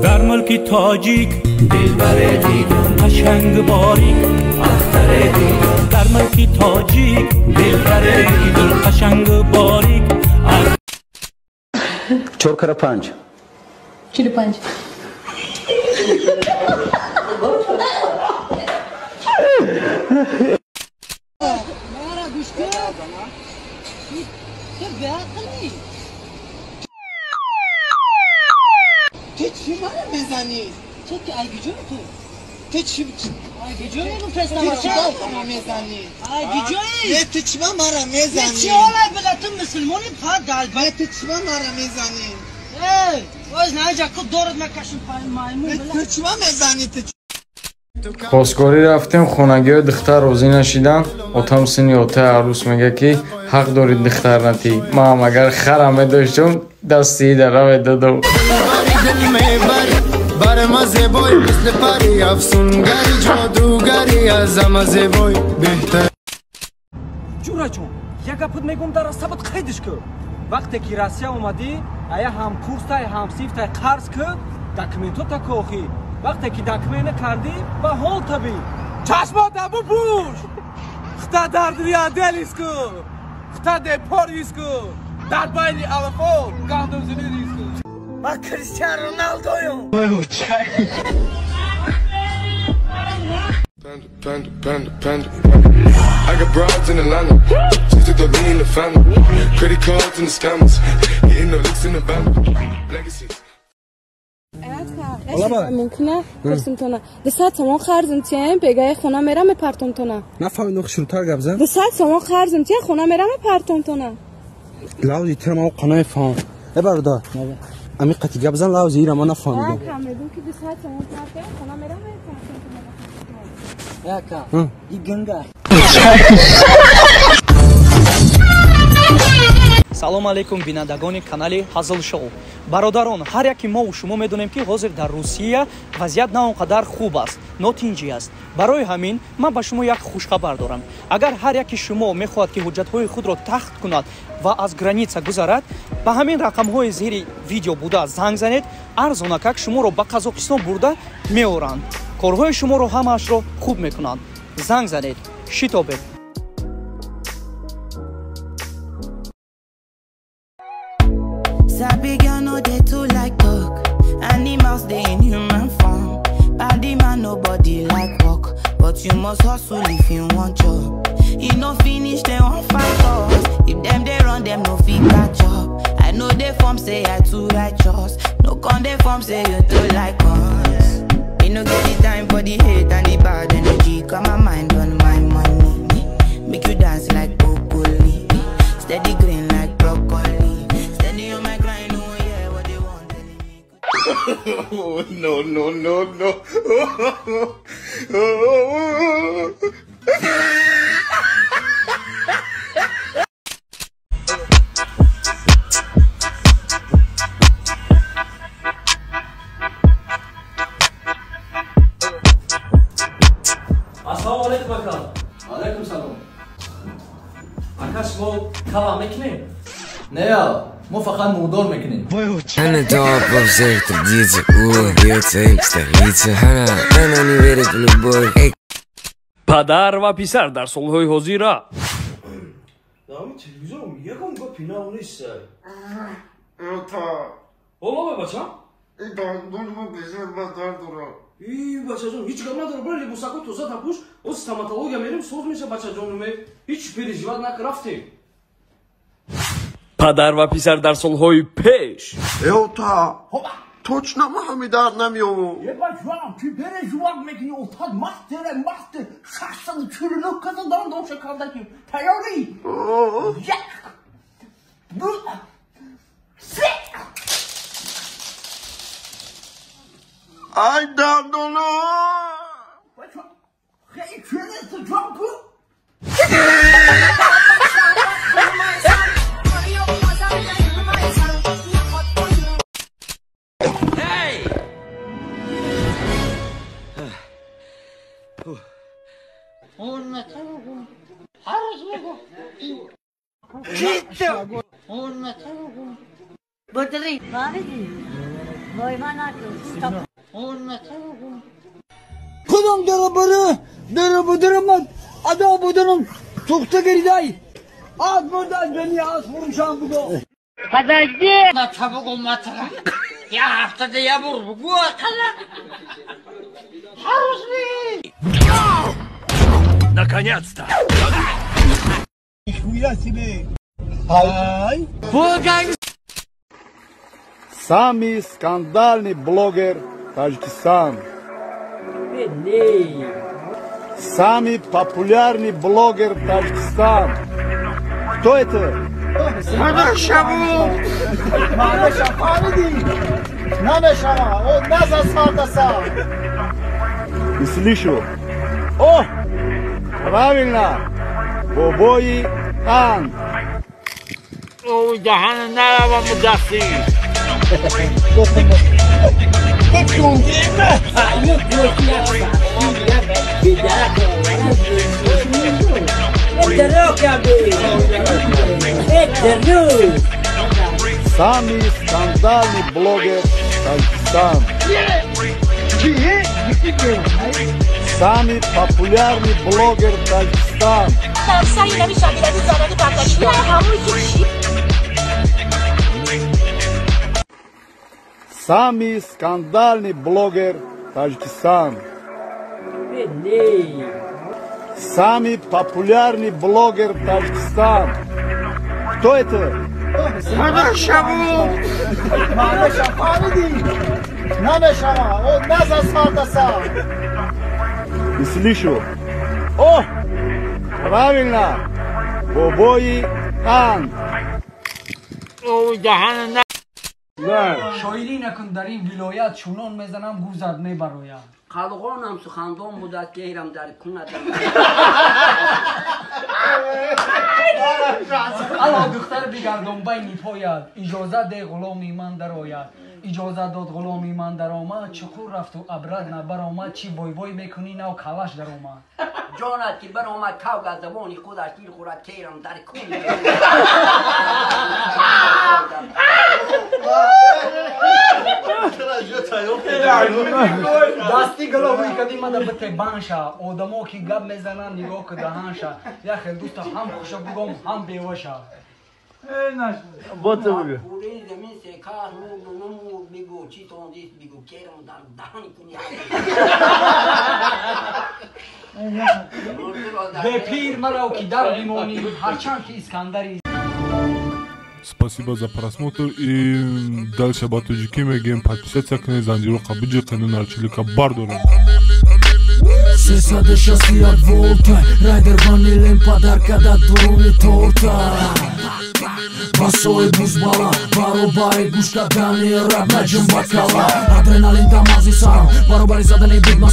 Дар мулки тоҷик дилбаре дидам, қашанг борик ахтаре дидам. Дар мулки тоҷик дилбаре дидам, қашанг борик. 4 кара 5. 45. تو چی منو میزنی؟ تو که ایگی تو تو چی ایگی جوی اینو تو چی منو میزنی؟ ایگی جوی نه تو چی منو میزنی؟ چی حالا بلا تو مسلمانی پا دل نه تو چی منو میزنی؟ ای باز نه جا کو دورت نکشم پای مایمون تو چی منو میزنی؟ تو خواستگاری رفتیم خونگی دختر روزی نشیدن. اتم سنی اوته عروس میگه که حق دارید دختر نتی. ما هم اگر خرمه داشتم دستی در رو دادم. جورا جون یک گپت میگم در سبت قیدش که وقتی که روسیه اومدی ایا هم کورس تای هم سیف تای قرض که دکمنتو تا کوخی وقتی که دکمه نکردی با حال تبی چشما دبو پوش خطا در دریا دلیس کو خطا ده پاریس کو در بایلی الفو گاندم زنیریس کو ما کریستیانو رونالدویم. Panda, panda, panda, panda. I got broads in Atlanta. She took the lean in the family. Credit cards and the scammers. Hitting the licks in the band. Legacies. ممکنه پرسم تونه 200 سومون قرضم تیم بگای خونه میرم پرتم تونه نفهمیدم شروع گپ زن 200 سومون قرضم تیم خونه میرم پرتم تونه لاوزی ترم او قنای فهم ای برادر امی قطی گپ زن لاوزی ایرا من نفهمیدم فهمیدم که 200 سومون پرتم خونه میرم پرتم تونه یاکا ای گنگا. Салом алейкум бинандагони канали Ҳазл Шоу. Бародарон, ҳар яки мо шумо медонем ки ҳозир дар Русия вазъият на он қадар хуб аст, нотинҷӣ аст. Барои ҳамин ман ба шумо як хушхабар дорам. Агар ҳар яки шумо мехоҳад ки ҳуҷҷатҳои худро тахт кунад ва аз граница гузарад, ба ҳамин рақамҳои зери видео буда занг занед, арзонакак шуморо ба Қазоқистон бурда меоранд. Корҳои шуморо ҳамаашро хуб мекунанд. Занг занед, шитобед. Sabi girl no dey too like talk. Animals dey in human form. Body man nobody like work, but you must hustle if you want job. You no finish they won't fight us. If them they run them no fit catch up. I know they form say I too righteous. No con they form say you too like us. Me no get the time for the hate and the bad energy. Got my mind on my money. Make you dance like broccoli. Steady green like broccoli. Oh, no, no, no, no. Assalomu alaykum aka. Alaykum salom. Aka шумо кала мекунед? Не, мо фақат мурдор мекунем. Она топ всех традиций, бьется их столица. Она не верит в любовь. Падар ва писар дар солҳои ҳозира. Телевизорам ягон гапи нав нест. Ҳоло бачам? И бачаҷон, ҳеҷ гап надорам, бира либосако тоза тапӯш, оз стоматология мерем, соз меша бачаҷон, ҳеҷ переживать накун, рафтем. Падар ва писар дар солҳои пеш. Эота, точно ма ҳами дар намеёвам. Е бачам, чӣ переживать мекунӣ? Отад мастере, мастер 649 каза дандонша кардаким. Тайёрӣ? Як, ду, се. Ай дандоно! Бачам, хеле чӯрес ҷон ку. Кудом дарабара дарабадарамад ада буданам тухта гиридай аз бурдай бени аз фурушам буго. Подожди! Табугу матра. Я ҳафтада я бур бугу ақала. Ҳарузми! Наконец-то! Нихуя себе! Ай! Самый скандальный блогер Таджикистан. Самый популярный блогер Таджикистан. Кто это? Не слышу. О! Правильно! Бобои Ан. Самый скандальный блогер Таджикистан. Самый популярный блогер Таджикистан. Самый скандальный блогер Таджикистан. Самый популярный блогер Таджикистан. Кто это? Не слышу. О! Правильно! Бобои Ан. Шоирӣ накун дар ин вилоят, чунон мезанам гузар мебарояд. Қалғонам сухандон будад, гейрам дар кунад. Ало духтар бигардон байни пояд, иҷозат де ғуломи ман дарояд. Иҷозат дод ғуломи ман даромад, чуқур рафту абрат набаромад, чӣ вой-вой мекунӣ нав калаш даромад. Ҷонат ки баромад кавг аз забони худаш дил хӯрад, кейрам дар кун. Дасти голови кадима да бите банша, одамо ки гап мезананд нигоҳ ку даҳанша, як хел дӯста ҳам хуша бугом ҳам беваша. Бепир маро ки дар бимонӣ, ҳарчанд ки Искандари. Спасибо за просмотр и дальше ба тоҷикӣ мегӯем подписаться кунед, занҷироқа биҷиқену нарчилика бардорем. 361 волта, райдер ванилем подарка да дуруни торта. Басои бузбала, баробари гӯш кардани раб наҷим бакала. Адреналин дамази сарам, баробари задани бигма.